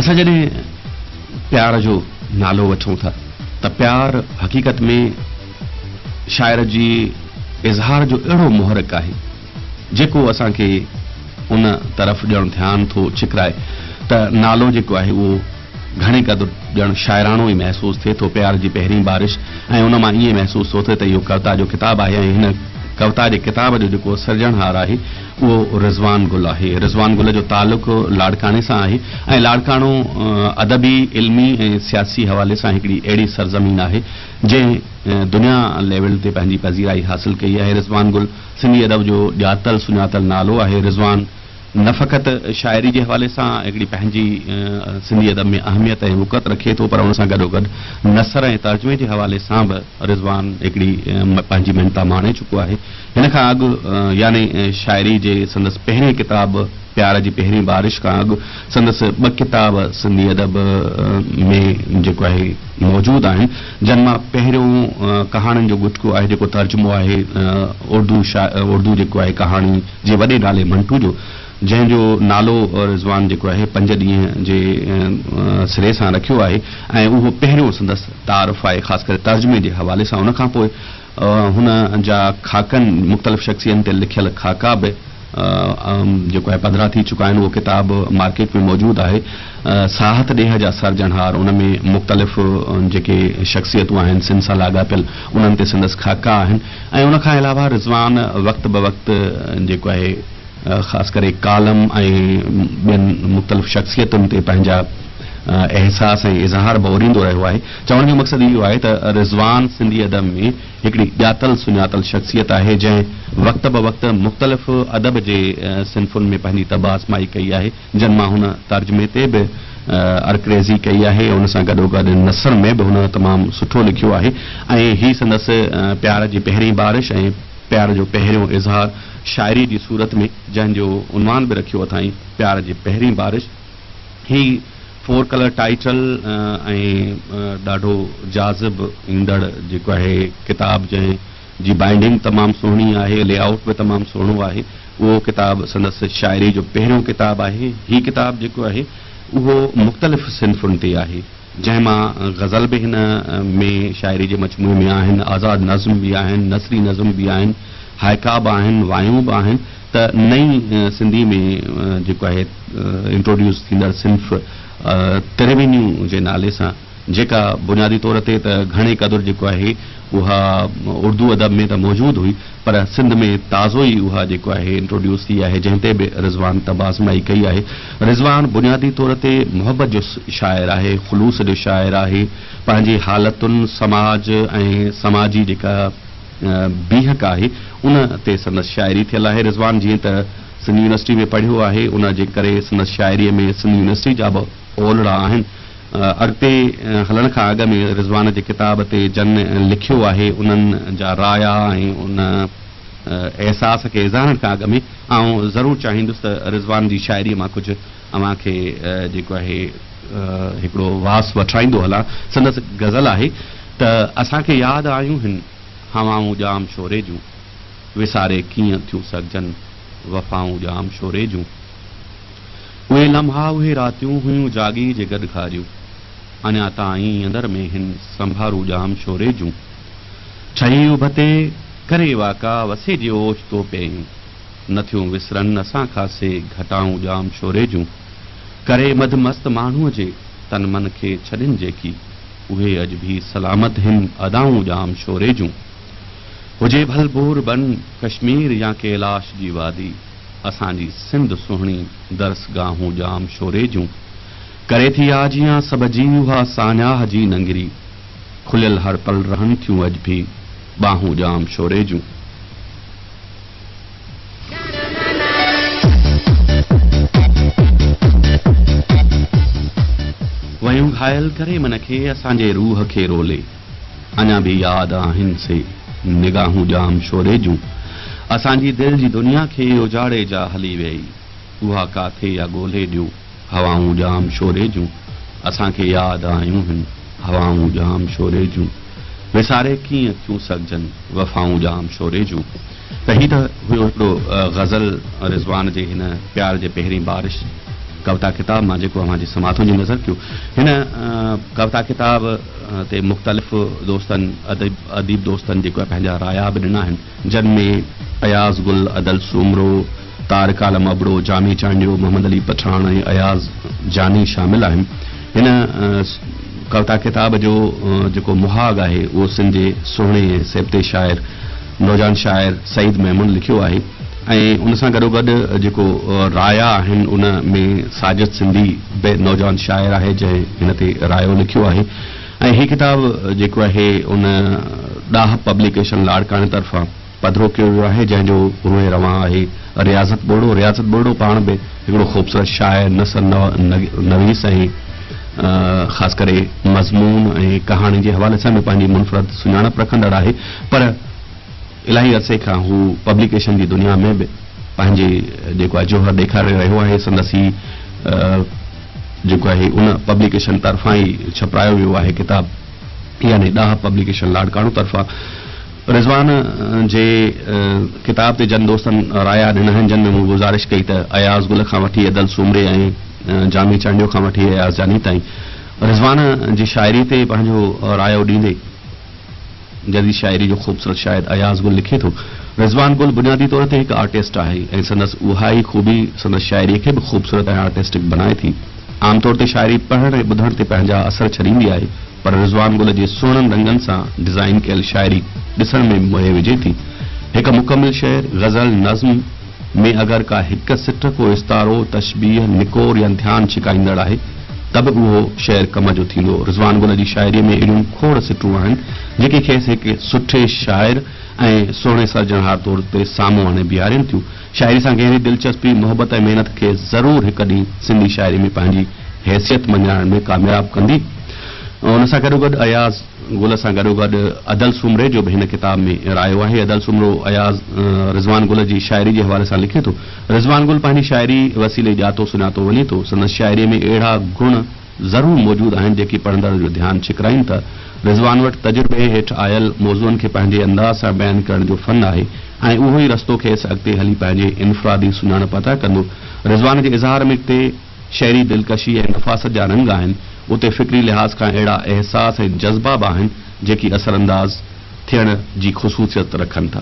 اسان جڏهن پيار جو نالو وٺون ٿا ته پيار حقيقت ۾ شاعر جي اظهار جو اهڙو محرڪ آهي جيڪو اسان کي ان طرف ڄڻ ڌيان ٿو ڇڪرائي ته نالو جيڪو آهي اهو گهڻي قدر ڄڻ شاعراڻو ئي محسوس ٿئي ٿو. پيار جي پهرين بارش ۽ ان مان ائين محسوس ٿو ٿئي ته اهو ڪوتا جو ڪتاب آهي ۽ هن ڪوتا جي ڪتاب جو جيڪو سرجڻهار آهي اهو رضوان گل آهي. رضوان گل جو تعلق لاڙڪاڻي سان آهي ۽ لاڙڪاڻو ادبي، علمي ۽ سياسي حوالي سان هڪڙي اهڙي سرزمين آهي جنهن دنيا ليول تي پنهنجي پذيرائي حاصل ڪئي آهي. رضوان گل سنڌي ادب جو ڄاتل سڃاتل نالو آهي. رضوان نه فقط شاعري جي حوالي سان هڪڙي پنهنجي سنڌي ادب ۾ اهميت ۽ وقعت رکي ٿو پر ان سان گڏوگڏ نثر ۽ ترجمي جي حوالي سان به رضوان هڪڙي پنهنجي مڃتا ماڻي چڪو آهي. هن کان اڳ يعني شاعري جي سندس پهرين ڪتاب پيار جي پهرين بارش کان اڳ سندس ٻه ڪتاب سنڌي ادب ۾ جيڪو آهي موجود آهن جن مان پهريون ڪهاڻين جو ڳٽڪو آهي جيڪو ترجمو آهي اردو اردو جيڪو آهي ڪهاڻي جي وڏي نالي منٽو جو جنهن جو نالو رضوان جيڪو آهي پنج ڏينهن جي سري سان رکيو آهي ۽ اهو پهريون سندس تعارف آهي خاص ڪري ترجمي جي حوالي سان ان کان پوء هن جا خاڪن مختلف شخصين تي لکيل خاڪا به جيڪو آهي پڌرا ٿي چڪا آهن اهو ڪتاب مارڪيٽ ۾ موجود آهي ساهت ڏيهه جا سرجڻهار ان ۾ مختلف جيڪي شخصيتون آهن سنڌ سان لاڳاپيل انهن تي سندس خاڪا آهن ۽ ان کان علاوه رضوان وقت بوقت جيڪو آهي خاص ڪري ڪالم ۽ ٻين مختلف شخصيتن تي پنهنجا احساس ۽ اظهار به اوريندو رهيو آهي. چوڻ جو مقصد اهو آهي ته رضوان سنڌي ادب ۾ هڪڙي ڄاتل سڃاتل شخصيت آهي جنهن وقت بوقت مختلف ادب جي صنفن ۾ پنهنجي طبع آزمائي ڪئي آهي جن مان هن ترجمي تي به عرق ريزي ڪئي آهي ان سان گڏوگڏ نثر ۾ به هن تمام سٺو لکيو آهي ۽ هي سندس پيار جي پهرين بارش ۽ پيار جو پهريون اظهار شاعري جي صورت ۾ جنهن جو عنوان به رکيو اٿائين پيار جي پهرين بارش هي فور ڪلر ٽائيٽل ۽ ڏاڍو جاذب ايندڙ جيڪو آهي ڪتاب جنهن جي بائنڊنگ تمام سهڻي آهي لي آئوٽ به تمام سهڻو آهي اهو ڪتاب سندس شاعري جو پهريون ڪتاب آهي هي ڪتاب جيڪو آهي اهو مختلف صنفن تي آهي جنهن مان غزل به هن ۾ شاعري جي مجموعي ۾ آهن، آزاد نظم به آهن، نثري نظم به آهن، هائيڪا به آهن، وايون به آهن ته نئين سنڌي ۾ جيڪو آهي انٽروڊيوس ٿيندڙ صنف تروينيون جي نالي سان جيڪا بنيادي طور تي ته گهڻي قدر جيڪو آهي اها اردو ادب ۾ ته موجود هئي پر سنڌ ۾ تازو ئي اها جيڪو آهي انٽروڊيوس ٿي آهي جنهن تي به رضوان طبع آزمائي ڪئي آهي. رضوان بنيادي طور تي محبت جو شاعر آهي، خلوص جو شاعر آهي، پنهنجي حالتن، سماج ۽ سماجي جيڪا بيهڪ آهي ان تي سندس شاعري ٿيل آهي. رضوان جيئن ته سنڌ يونيورسٽي ۾ پڙهيو آهي ان جي ڪري سندس شاعريء ۾ سنڌ يونيورسٽي جا به اولڙا آهن. اڳتي هلڻ کان اڳ ۾ رضوان جي ڪتاب تي جن لکيو آهي انهن جا رايا ۽ ان احساس کي اظهارڻ کان اڳ ۾ آئون ضرور چاهيندس ته رضوان جي شاعريء مان ڪجهه اوهان کي جيڪو آهي هڪڙو واس وٺرائيندو هلان. سندس غزل آهي ته اسان کي ياد آيون هن هوائون ڄام شوري جون، وساري ڪيئن ٿيون سگهجن وفائون ڄام شوري جون. اهي لمحا اهي راتيون هيون جاڳي جي گڏ گهاريون، اڃا تائين اندر ۾ هن سنڀارون ڄام شوري جون. ٺهي اڀ تي ڪري واڪا وسي جي اوچتو پيون، نه ٿيون وسرن اسان کان سي گهٽائون ڄام شوري جون. ڪري مڌ مست ماڻهوء جي تن من کي ڇڏين جيڪي، اهي اڄ ڀي سلامت هن ادائون ڄام شوري جون. هجي ڀل بور بن ڪشمير يا ڪيلاش جي وادي. اسان جي سنڌ سهڻي درسگاهون ڄام شوري جون ڪري ٿي آجيان سڀ جي اها ساڃاهه جي ننگري کليل هر پل رهن ٿيون اڄ ڀي ٻانهون ڄام شوري جون. ويون گهايل ڪري من کي اسان جي روح کي رولي. اڃا به ياد آهن سي نگاهون ڄام شوري جون. اسان جي دل جي دنيا کي اجاڙي جا هلي ويئي. اها ڪاٿي آ ڳولهي ڏيو هوائون ڄام شوري جون. اسان کي ياد آيون هن هوائون ڄام شوري جون. وساري ڪيئن ٿيون سگهجن وفائون ڄام شوري جون. ته هي ته هيو هڪڙو غزل رضوان جي هن پيار جي پهرين بارش ڪوتا ڪتاب مان جيڪو اوهان جي سماعتن جي نظر ڪيو. هن ڪوتا ڪتاب تي مختلف دوستن اديب دوستن جيڪو آهي پنهنجا رايا به ڏنا آهن، جن ۾ اياز گل، ادل سومرو، طارق عالم ابڙو، جامي چانڊيو، محمد علي پٺاڻ ۽ اياز جاني شامل آهن. هن ڪوتا ڪتاب جو جيڪو مهاڳ آهي اهو سنڌ جي سهڻي ۽ سيبتي شاعر نوجوان شاعر سعيد ميمڻ لکيو آهي ۽ ان سان گڏوگڏ جيڪو رايا آهن ان ۾ ساجد سنڌي به نوجوان شاعر آهي جنهن هن تي رايو لکيو آهي ۽ هي ڪتاب جيڪو آهي ان ڏاهپ پبليڪيشن لاڙڪاڻي طرفان پڌرو ڪيو ويو آهي جنهن جو روح روان آهي رياضت ٻرڙو. رياضت ٻرڙو پاڻ به هڪڙو خوبصورت شاعر، نثر نويس ۽ خاص ڪري مضمون ۽ ڪهاڻي جي حوالي سان به پنهنجي منفرد سڃاڻپ رکندڙ آهي پر الاهي عرصي کان هو پبليڪيشن جي دنيا ۾ به پنهنجي جيڪو آهي جوهر ڏيکاري رهيو آهي. سندس هي جيڪو آهي ان پبليڪيشن طرفان ئي ڇپرايو ويو آهي ڪتاب يعني ڏاهپ پبليڪيشن لاڙڪاڻو طرفان. رضوان جي ڪتاب تي جن دوستن رايا ڏنا آهن جن ۾ مون گذارش ڪئي ته اياز گل کان وٺي ادل سومري ۽ جامي چانڊيو کان وٺي اياز جاني تائين رضوان جي شاعري تي پنهنجو رايو ڏيندي جديد شاعري جو خوبصورت شاهد اياز گل لکي ٿو، رضوان گل بنيادي طور تي هڪ آرٽسٽ آهي ۽ سندس اها ئي خوبي سندس شاعري کي به خوبصورت ۽ آرٽسٽڪ بنائي ٿي. عام طور تي شاعري پڙهڻ ۽ ٻڌڻ تي پنهنجا اثر ڇڏيندي آهي پر رضوان گل جي سهڻن رنگن سان ڊزائين ڪيل شاعري ڏسڻ ۾ به موهي وجهي ٿي. هڪ مڪمل شعر، غزل، نظم، ۾ اگر ڪا هڪ سٽ، ڪو استعارو، تشبيهه، نڪور يا ڌيان ڇڪائيندڙ آهي ته به اهو شعر ڪم جو ٿيندو. رضوان گل جي شاعريء ۾ اهڙيون کوڙ سٽون آهن، جيڪي کيس هڪ سٺي شاعر ۽ سهڻي سرجڻهار طور تي سامهون آڻي بيهارين ٿيون. شاعري سان گهري دلچسپي، محبت ۽ محنت کيس ضرور هڪ ڏينهن سنڌي شاعري ۾ پنهنجي حيثيت مڃرائڻ ۾ ڪامياب ڪندي. ان سان گڏوگڏ اياز گل سان گڏوگڏ ادل سومري جو به هن ڪتاب ۾ رايو آهي. ادل سومرو اياز رضوان گل جي شاعري جي حوالي سان لکي ٿو، رضوان گل پنهنجي شاعري وسيلي ڄاتو سڃاتو وڃي ٿو. سندس شاعريء ۾ اهڙا گڻ ضرور موجود آهن جيڪي پڙهندڙ جو ڌيان ڇڪرائين ٿا. رضوان وٽ تجربي هيٺ آيل موضوعن کي پنهنجي انداز سان بيان ڪرڻ جو فن آهي ۽ اهو ئي رستو کيس اڳتي هلي پنهنجي انفرادي سڃاڻپ عطا ڪندو. رضوان جي اظهار ۾ جتي شعري دلڪشي ۽ نفاست جا رنگ آهن، اتي فڪري لحاظ کان اهڙا احساس ۽ جذبا به آهن، جيڪي اثرانداز ٿيڻ جي خصوصيت رکن ٿا.